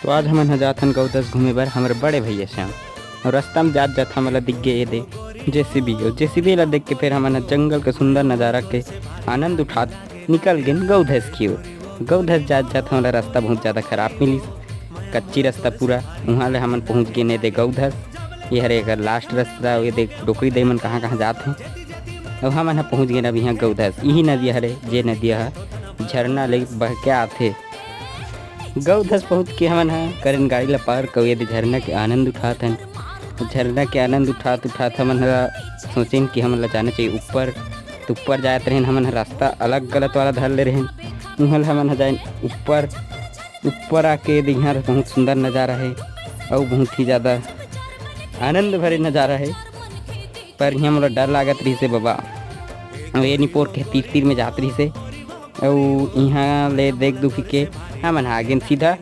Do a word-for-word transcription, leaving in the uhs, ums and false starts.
तो आज हमन ह जात हन गौधस घूमे बर हमर बड़े भैया श्याम। और रास्ता में जात जात हमन ला दिख गे ये दे जेसीबी। और जेसीबी ला देख के फिर हमन ह जंगल के सुंदर नजारा के आनंद उठात निकल गेन गौधस की ओर। गौधस जात जात हमन ला रास्ता बहुत ज्यादा खराब मिलिस, कच्ची रास्ता पूरा। उहाँ ले हमन पहुँच गेन ये दे गौधस। ये हरे एकर लास्ट रास्ता। ये देख डोकरी दई मन कहाँ कहाँ जात हैं। अब हमन ह पहुँच गेन अब यहाँ गौधस। यही नदिया हरे जे नदिया ह झरना ले बह के आथे। गौधस पहुँच के हमन ह करेन गाड़ी ला पार्क, अउ ये दे झरना के आनंद उठात हन। झरना के आनंद उठात उठात हमन ह सोचेन कि हमन ला जाना चाहिए ऊपर। तो ऊपर जात रहेन हमन ह, रास्ता अलग गलत वाला धर ले रहेन। उहाँ ले हमन ह जाएन ऊपर। ऊपर आके ये दे इहाँ बहुत सुंदर नजारा है, अउ बहुत ही ज्यादा आनंद भरे नजारा है। पर इहाँ मोला डर लागत रहिस हे बाबा, अउ ये निपोर के तीर तीर में जात रहिस हे। अउ इहाँ ले देख दुखी के हमन आ गेन सीधा